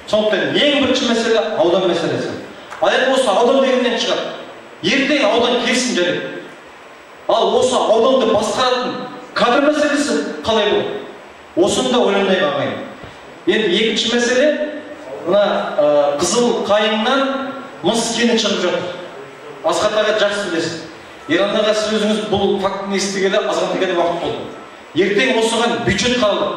Сондықтан ең бірінші мәселе аудан мәселесі. Ал енді осы аудан дегеннен шығады. Ертең аудан келсін жарайды. Ал осы ауданды басқаратын кадр мәселесі қалай болады? Осыны да ойланайық, ағайын. Енді екінші мәселе, мына Қызыл қайыңнан мыс кені шығып жатыр. Асхат аға жақсы білесіз. Ерлан аға, сіз өзіңіз бұл фактіні естігелі азғантай уақыт болды. Ертең осыған бюджет қалды.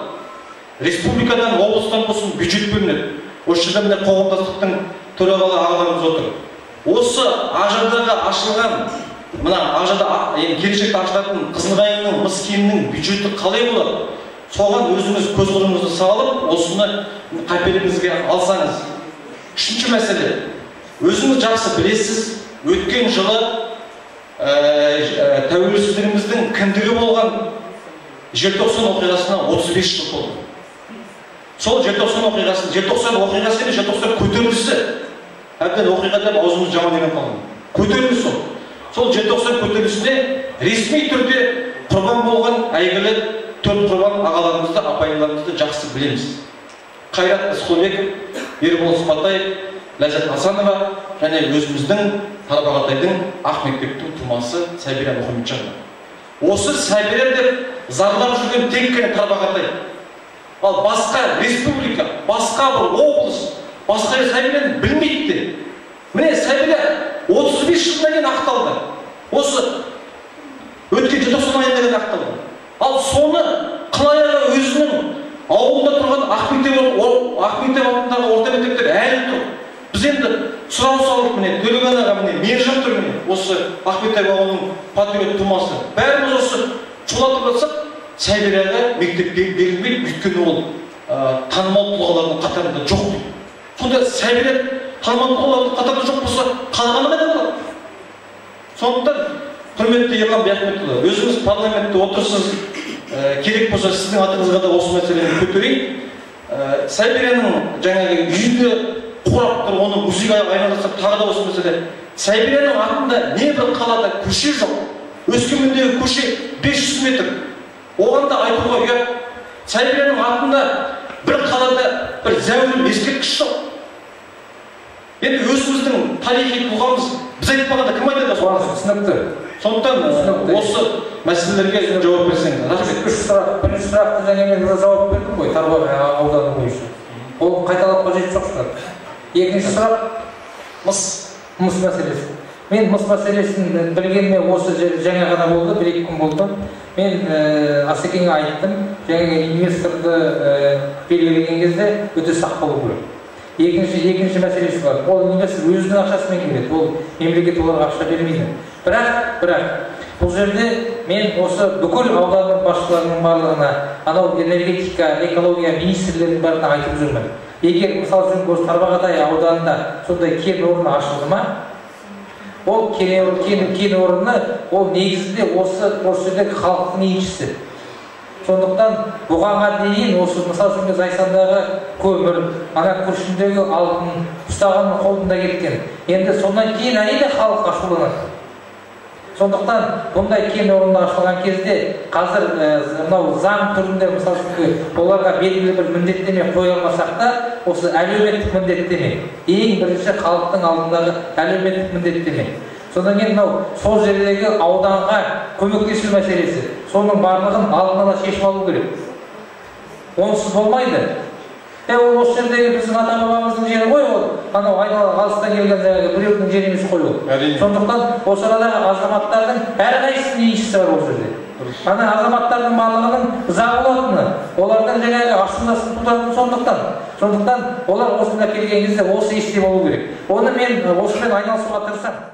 Республикадан, облыстан болсын бюджет бөлінеді. Осы жерде міне қоғамдастықтың төрағалы ағаларымыз отыр. Осы Ақжардағы ашылған, мына Ақжарда енді келешекте ашылатын Қызылқайыңның мыс кенінің бюджеті қалай болады? Соған өзіңіз көз құрыңызды салып, осыны қаперіңізге алсаңыз. Үшінші мәселе, өзіңіз жақсы білесіз, өткен жылы тәуелсіздігіміздің кіндігі болған Желтоқсан оқиғасына 35 жыл толды. Сол Желтоқсан оқиғасы, Желтоқсан оқиғасы емес, Желтоқсан көтерілісі. Әбден оқиға деп аузымыз жаман деген қалған. Көтеріліс ол. Сол Желтоқсан көтерілісіне ресми түрде құрбан болған әйгілі 4 құрбан ағаларымызды, апайларымызды жақсы білеміз. Қайрат Рысқұлбеков, Ербол Сыпатаев, Ләззат Асанова және өзіміздің Тарбағатайдың ақ мектептің тумасы Сәбира Мұхамеджанова. Осы Сәбира деп зарлап жүрген тек қана Тарбағатай. Ал басқа республика, басқа бір облыс, басқа Сәбираны білмейді де. Міне Сәбира 35 жылдан кейін ақталды. Осы өткен желтоқсан айында кейін ақталды. Ал соны Қылай аға өзінің ауылында тұрған ақ мектеп атындағы орта мектептер әлі тұр. Біз енді сұрау салып, міне Төлеген аға, міне Мержан тұр, міне осы ақ мектеп ауылының патриот тумасы. Бәріміз осы шулатып жатсақ, Сәбираға мектеп берілмейді, өйткені ол танымал тұлғалардың қатарында жоқ дейді. Сонда Сәбира танымал тұлғалардың қатарында жоқ болса, қалғаны қайда болады? Сондықтан құрметті Ерлан Биахметұлы, өзіңіз парламентте отырсыз, керек болса сіздің атыңызға да осы мәселені көтерейін. Сәбираның жаңағы үйінде қорап тұр, оны музейге айналдырсақ тағы да осы мәселе. Сәбираның атында не бір қалада көше жоқ. Өскемендегі көше 500 метр. Оған да айтуға ұят. Сәбираның атында бір қалада бір зәулім ескерткіш жоқ. Енді өзіміздің тарихи тұлғамыз, біз айтпағанда кім айтады? Түсінікті. Сондықтан осы мәселелерге жауап берсеңіз. Рахмет. Үш сұрақ. Бірінші сұрақты жаңа мен жауап бердім ғой, Тарбағатай ауданы бойынша. Ол қайталап қажеті жоқ шығар. Екінші сұрақ мыс мәселесі. Мен мыс мәселесін білгеніме осы жаңа ғана болды, 1-2 күн болды. Мен Асекеңе айттым, жаңағы инвесторды белгілеген кезде өте сақ болу керек. Екінші мәселесі бар. Ол инвестор өзінің ақшасымен келеді. Ол мемлекет оларға ақша бермейді. Бірақ бұл жерде мен осы бүкіл ауданның басшыларының барлығына, анау энергетика, экология министрлерінің бәріне айтып жүрмін. Егер мысалы үшін осы Тарбағатай ауданында сондай кен орны ашылды ма, ол кен орны ол негізінде осы жердегі халықтың еншісі. Сондықтан бұғанға дейін осы мысалы үшін Зайсандағы көмір, ана Күршімдегі алтын ұстағанның қолында кеткен. Енді сондан кейін әрине халық ашуланады. Сондықтан бұндай кен орны ашылған кезде қазір мынау заң түрінде мысалы үшін оларға белгілі бір міндеттеме қоя алмасақ та, осы әлеуметтік міндеттеме, ең бірінші халықтың алдындағы әлеуметтік міндеттеме. Содан кейін мынау сол жердегі ауданға көмектесу мәселесі, соның барлығын алдын ала шешіп алу керек. Онсыз болмайды. Ол осы жердегі біздің ата-бабамыздың жері ғой, ол анау айнала алыстан келген жаңағы біреудің жері емес қой ол. Сондықтан осы арадағы азаматтардың әрқайсысының еншісі бар ол жерде. Ана азаматтардың барлығының ыза болатыны, олардың жаңағы ашуласын тудыратын сондықтан. Сондықтан олар осында келген кезде осы есте болу керек. Оны мен осымен айналысуға тырысамын.